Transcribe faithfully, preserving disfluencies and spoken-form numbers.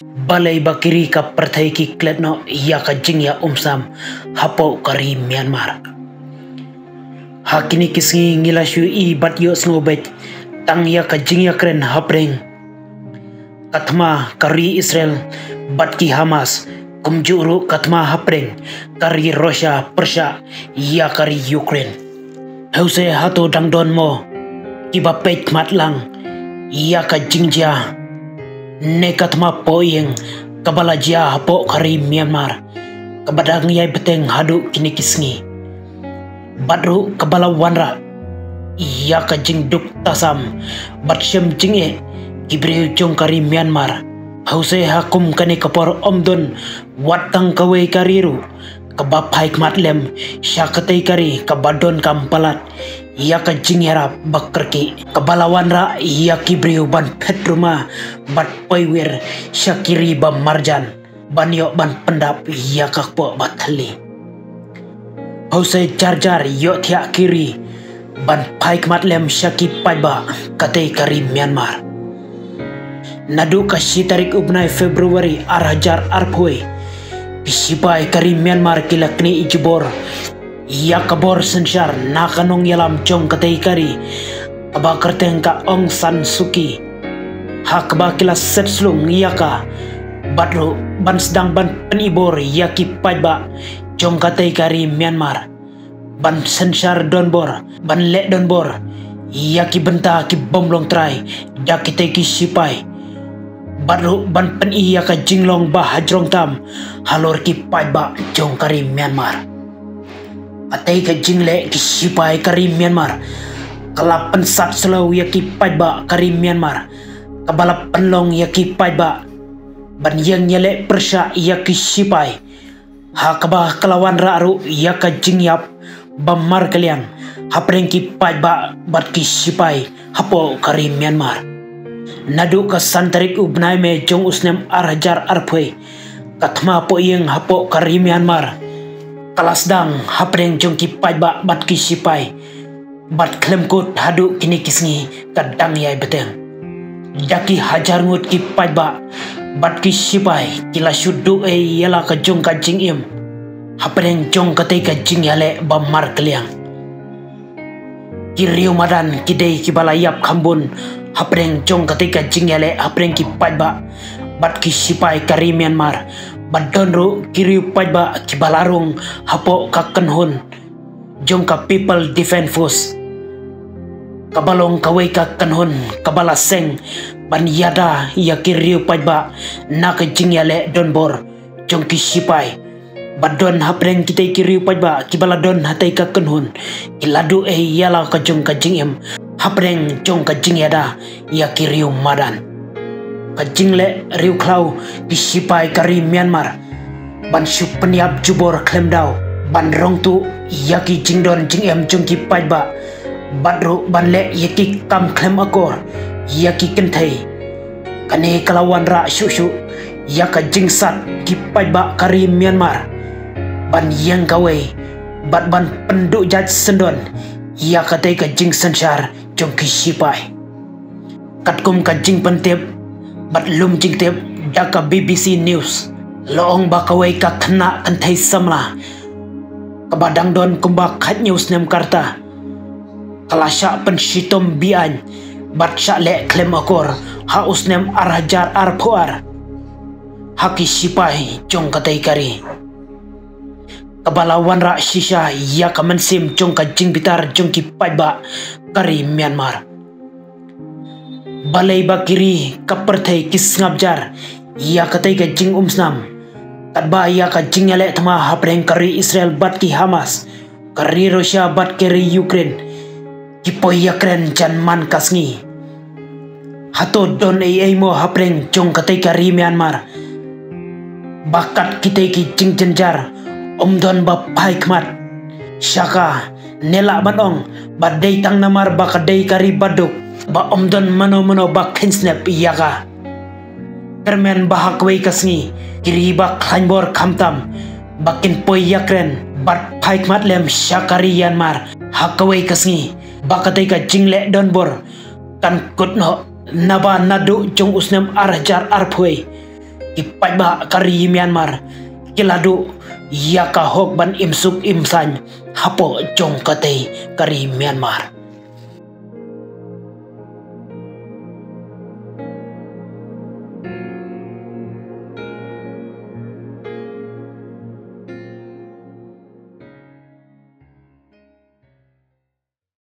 Balei ba ki ri ka pyrthei ki klet noh ïa ka jingïaumsnam hapoh ka ri Myanmar? Ha kine ki sngi ngi la shu i bad ïohsngew beit tang ïa ka jingïakren hapdeng ka thma ka ri Israel bad ki Hamas, kumjuh ruh ka thma hapdeng ka ri Russia pyrshah ïa ka ri Ukraine. Heusi hato dang don mo kiba peit khmat lang ïa ka jingjia ne ka thma poh ïing kaba la jia hapoh ka ri Myanmar, kaba dang ïai bteng haduh kine ki sngi, bad ruh kaba la wanrah ïa ka jingduk tasam bad shem jingeh ki briew jong ka ri Myanmar. Heusi ha kum kane ka por ym don wat tang kawei ka ri ruh kaba phai khmat lem sha katei ka ri kaba don kam palat ïa ka jingïarap ba kyrkieh, kaba la wanrah ïa ki briew ban phet ruma bad poi wir sha ki ri ba marjan ban ïoh ban pyndap ïa ka kpoh ba thylli. Heusi jar jar ïohthiah ki ri ban phai khmat lem sha ki paidbah katei ka ri Myanmar. Naduh ka shi tarik u bnai February ar hajar arphew, ki sipai ka ri Myanmar ki la knieh jubor ïa ka bor synshar na ka nongïalam jong katei ka ri kaba kyrteng ka Aung San Suu Kyi, ha kaba ki la set slung ïa ka bad ruh ban sdang ban pynibor ïa ki paidbah jong katei ka ri Myanmar ban synshar donbor, ban leh donbor ïa ki bynta ki bym long trai da kitei ki sipai, bad ruh ban pyni ïa ka jinglong ba hajrong tam halor ki paidbah jong ka ri Myanmar. Katei ka jingleh ki sipai ka ri Myanmar ka la pynsat slow ïa ki paidbah ka ri Myanmar, kaba la pynlong ïa ki paidbah ban ïeng ïaleh pyrshah ïa ki sipai, ha kaba ka la wanrah ruh ïa ka jingïap ba markylliang hapdeng ki paidbah bad ki sipai hapoh ka ri Myanmar. Naduh ka san tarik u bnai Mei jong u snem ar hajar arphew, ka thma poh ïing hapoh ka ri Myanmar ka la sdang hapdeng jong ki paidbah bad ki sipai, bad khlem kut haduh kine ki sngi ka dang ïai bteng. Da ki hajar ngut ki paidbah bad ki sipai ki la shu duh ei ïa la ka jong ka jingim hapdeng jong katei ka jingïaleh ba markylliang. Ki riew madan ki dei kiba la ïap kham bun hapdeng jong katei ka jingïaleh hapdeng ki paidbah bad ki sipai ka ri Myanmar, bad don ruh ki riew paidbah kiba la rung hapoh ka kynhun jong ka People Defence Force, kaba long kawei ka kynhun kaba la seng ban ïada ïa ki riew paidbah na ka jingïaleh donbor jong ki sipai. Bad don hapdeng kitei ki riew paidbah kiba la don hatei ka kynhun ki la duh ei ïa la ka jong ka jingim hapdeng jong ka jingïada ïa ki riew madan. Ka jingleh riew khlaw ki sipai ka ri Myanmar ban shu pynïap jubor khlem daw, ban rong tuh ïa ki jingdon jingem jong ki paidbah, bad ruh ban leh ïa ki kam khlem akor ïa ki kynthei. Kane ka la wanrah shuh shuh ïa ka jingsat ki paidbah ka ri Myanmar ban ïeng kawei bad ban pynduh jait syndon ïa katei ka jingsynshar jong ki sipai. Katkum ka jingpyntip bad lum jingtip da ka B B C News, la ong ba kawei ka khynnah kynthei samla kaba dang don kumba khathynñiew snem ka rta ka la shah pynshitom be-aiñ bad shah leh khlem akor ha u snem ar hajar arphew ar ha ki sipai jong katei ka ri, kaba la wanrah shisha ïa ka mynsiem jong ka jingbitar jong ki paidbah ka ri Myanmar. Balei ba ki ri ka pyrthei ki sngap jar ïa katei ka jingumsnam, katba ïa ka jingïaleh thma hapdeng ka ri Israel bad ki Hamas, ka ri Russia bad ka ri Ukraine ki poi ïakren jan man ka sngi? Hato don ei ei mo hapdeng jong katei ka ri Myanmar ba kat kitei ki jingjynjar ym don ba phai khmat sha ka, ne lah ban ong ba dei tang namar ba ka dei ka ri baduk ba ym don mano mano ba kheiñ snep ïa ka? Kyrmen ba ha kawei ka sngi ki ri ba khlaiñ bor khamtam ba kin poi ïakren bad phai khmat lem sha ka ri Myanmar ha kawei ka sngi, ba katei ka jingleh donbor kan kut noh, naba naduh jong u snem ar hajar arphew ki paidbah ka ri Myanmar ki la duh ïa ka hok ban im suk im saiñ hapoh jong katei ka ri Myanmar.